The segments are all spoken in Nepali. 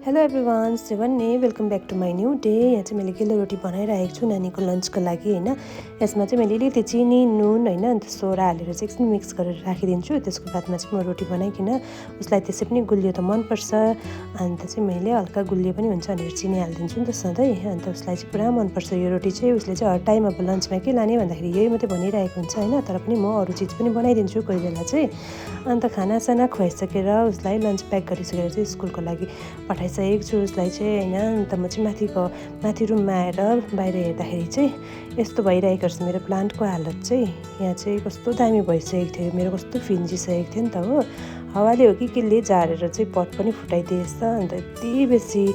हेलो एभ्रिवान, सेवन्ने welcome back to my new day. यहाँ चाहिँ मैले गिलो रोटी बनाइरहेको छु नानीको लन्चको लागि होइन। यसमा चाहिँ मैले अलिकति चिनी नुन होइन अन्त सोडा हालेर चाहिँ एकछिन मिक्स गरेर राखिदिन्छु। त्यसको बादमा चाहिँ म रोटी बनाइकन उसलाई त्यसै पनि गुलियो त मनपर्छ, अन्त चाहिँ मैले हल्का गुलियो पनि हुन्छ भनेर चिनी हालिदिन्छु नि त सधैँ। अन्त उसलाई चाहिँ पुरा मनपर्छ यो रोटी चाहिँ। उसले चाहिँ हर टाइम अब लन्चमा के लाने भन्दाखेरि यही मात्रै भनिरहेको हुन्छ होइन। तर पनि म अरू चिज पनि बनाइदिन्छु कोही बेला चाहिँ। अन्त खानासाना खुवाइसकेर उसलाई लन्च प्याक गरिसकेर चाहिँ स्कुलको लागि पठाइसकेको छु उसलाई चाहिँ होइन। अन्त म चाहिँ माथि रुममा आएर बाहिर हेर्दाखेरि चाहिँ यस्तो भइरहेको छ मेरो प्लान्टको हालत चाहिँ। यहाँ चाहिँ कस्तो दामी भइसकेको थियो, मेरो कस्तो फिन्जिसकेको थियो नि त हो। हावाले हो कि केले झारेर चाहिँ पट पनि फुटाइदिएछ। अन्त यति बेसी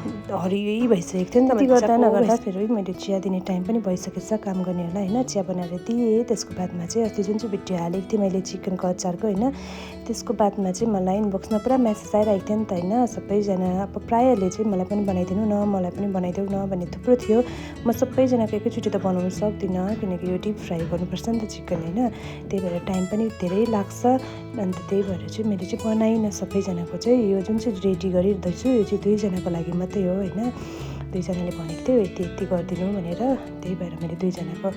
हरियै भइसकेको थियो नि त। गर्दा नगर्दा फेरि मैले चिया दिने टाइम पनि भइसकेछ काम गर्नेहरूलाई होइन। चिया बनाएर दिएँ। त्यसको बादमा चाहिँ अस्ति जुन चाहिँ भिडियो हालेको थिएँ मैले चिकनको अचारको होइन, त्यसको बादमा चाहिँ मलाई इनबक्समा पुरा म्यासेज आइरहेको थियो नि त होइन। सबैजना अब प्रायःले चाहिँ मलाई पनि बनाइदिनु न, मलाई पनि बनाइदेऊ न भन्ने थुप्रो थियो। म सबैजनाको एकैचोटि त बनाउनु सक्दिनँ किनकि यो डिप फ्राई गर्नुपर्छ नि त चिकन होइन। त्यही भएर टाइम पनि धेरै लाग्छ। अन्त त्यही भएर चाहिँ मैले चाहिँ बनाइनँ सबैजनाको चाहिँ। यो जुन चाहिँ रेडी गरिरहेछु यो चाहिँ दुईजनाको लागि मात्रै हो होइन। दुईजनाले भनेको थियो यति यति गरिदिनु भनेर, त्यही भएर मैले दुईजनाको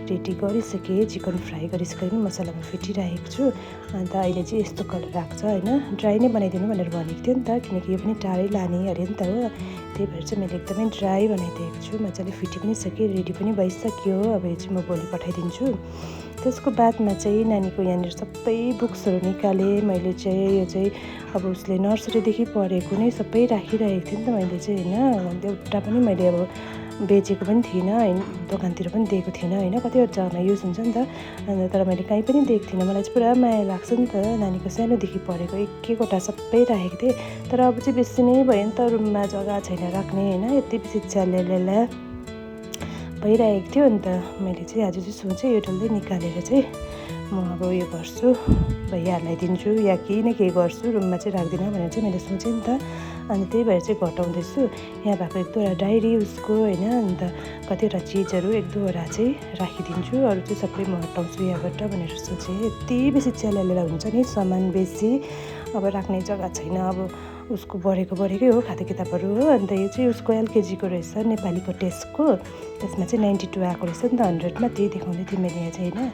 रेडी गरिसकेँ। चिकन फ्राई गरिसकेर पनि मसलामा फिटिरहेको छु। अन्त अहिले चाहिँ यस्तो कलर राख्छ होइन। ड्राई नै बनाइदिनु भनेर भनेको थियो नि त किनकि यो पनि टाढै लाने अरे नि त हो। त्यही भएर चाहिँ मैले एकदमै ड्राई बनाइदिएको छु। मजाले फिटी पनि सकेँ, रेडी पनि भइसक्यो। अब यो चाहिँ म भोलि पठाइदिन्छु। त्यसको बादमा चाहिँ नानीको यहाँनिर सबै बुक्सहरू निकालेँ मैले चाहिँ। यो चाहिँ अब उसले नर्सरीदेखि पढेको नै सबै राखिरहेको थिएँ नि त मैले चाहिँ होइन। एउटा पनि मैले अब बेचेको पनि थिइनँ होइन, दोकानतिर पनि दिएको थिइनँ होइन। कतिवटा जग्गामा युज हुन्छ नि त। अन्त तर मैले कहीँ पनि दिएको थिइनँ। मलाई चाहिँ पुरा माया लाग्छ नि त नानीको सानोदेखि पढेको एक एकवटा सबै राखेको थिएँ। तर अब चाहिँ बेसी नै भयो नि त, रुममा जग्गा छैन राख्ने होइन। यति बेसी च्याल्याल्या भइरहेको थियो। अन्त मैले चाहिँ आज चाहिँ सोचेँ यो डल्लै निकालेर चाहिँ म अब उयो गर्छु, भैयाहरूलाई दिन्छु या केही न केही गर्छु, रुममा चाहिँ राख्दिनँ भनेर चाहिँ मैले सोचेँ नि त। अनि त्यही भएर चाहिँ घटाउँदैछु। यहाँ भएको एक दुईवटा डायरी उसको होइन, अन्त कतिवटा चिजहरू एक दुईवटा चाहिँ राखिदिन्छु, अरू चाहिँ सबै म हटाउँछु यहाँबाट भनेर सोचेँ। यति बेसी च्याल्यालेर हुन्छ नि सामान बेसी, अब राख्ने जग्गा छैन। अब उसको बढेकै हो खाता किताबहरू हो। अन्त यो चाहिँ उसको एलकेजीको रहेछ, नेपालीको टेस्टको। त्यसमा चाहिँ 92 आएको रहेछ नि त 100मा, त्यही देखाउँदै थिएँ मैले यहाँ चाहिँ होइन।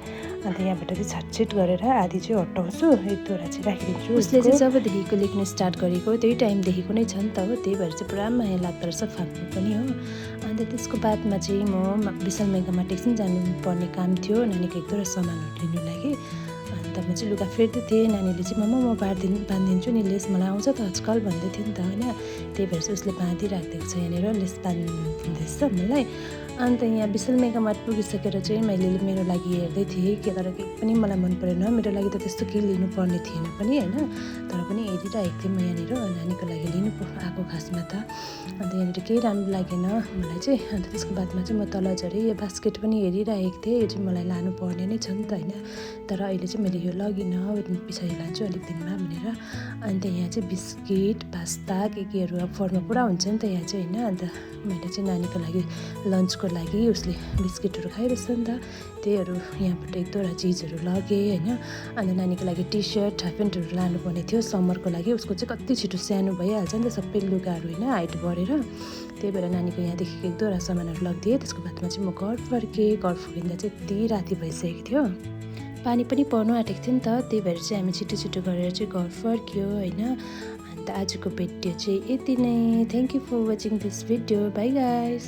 अन्त यहाँबाट चाहिँ छाटछिट गरेर आधी चाहिँ हटाउँछु, एक दुईवटा चाहिँ राखिदिन्छु। उसले चाहिँ जबदेखिको लेख्न स्टार्ट गरेको त्यही टाइमदेखिको नै छ नि त हो। त्यही भएर चाहिँ पुरा माया लाग्दो रहेछ फाप्नु पनि हो। अन्त त्यसको बादमा चाहिँ म विशाल मेगामार्ट एकछिन जानुपर्ने काम थियो नानीको एक दुईवटा सामानहरू लिनु लागि। अन्त म चाहिँ लुगा फेर्दै थिएँ। नानीले चाहिँ मम्मा म बाँधिदिन्छु नि लेस, मलाई आउँछ त आजकल भन्दै थियो नि त होइन। त्यही भएर चाहिँ उसले बाँधिराखिदिएको छ यहाँनिर, लेस बाँधिदिँदैछ मलाई। अन्त यहाँ विशाल मेगामार्ट पुगिसकेर चाहिँ मैले मेरो लागि हेर्दै थिएँ के तर केही पनि मलाई मन परेन। मेरो लागि त त्यस्तो केही लिनुपर्ने थिएन पनि होइन, तर पनि हेरिरहेको थिएँ म यहाँनिर नानीको लागि लिनु आएको खासमा त। अन्त यहाँनिर केही राम्रो लागेन मलाई चाहिँ। अन्त त्यसको बादमा चाहिँ म तल झरेँ, यो बास्केट पनि हेरिरहेको थिएँ, यो चाहिँ मलाई लानुपर्ने नै छ नि त होइन। तर अहिले चाहिँ मैले यो लगिनँ, पछाडि लान्छु अलिक दिनमा भनेर। अन्त यहाँ चाहिँ बिस्किट पास्ता केहरू अब फर्ममा पुरा हुन्छ नि त यहाँ चाहिँ होइन। अन्त मैले चाहिँ नानीको लागि लन्चको लागि उसले बिस्किटहरू खाइरहेछ नि त, त्यहीहरू यहाँबाट एक दुईवटा चिजहरू लगेँ होइन। अन्त नानीको लागि टी सर्ट हाफ प्यान्टहरू लानुपर्ने थियो समरको लागि। उसको चाहिँ कति छिटो सानो भइहाल्छ नि त सबै लुगाहरू होइन हाइट बढेर। त्यही भएर नानीको यहाँदेखि एक दुईवटा सामानहरू लगिदिएँ। त्यसको बादमा चाहिँ म घर फर्केँ। घर फर्किँदा चाहिँ यति राति भइसकेको थियो, पानी पनि पर्नु आँटेको थियो नि त। त्यही भएर चाहिँ हामी छिटो छिटो गरेर चाहिँ घर फर्क्यो होइन। अन्त आजको भिडियो चाहिँ यति नै। Thank you for watching this video. Bye guys.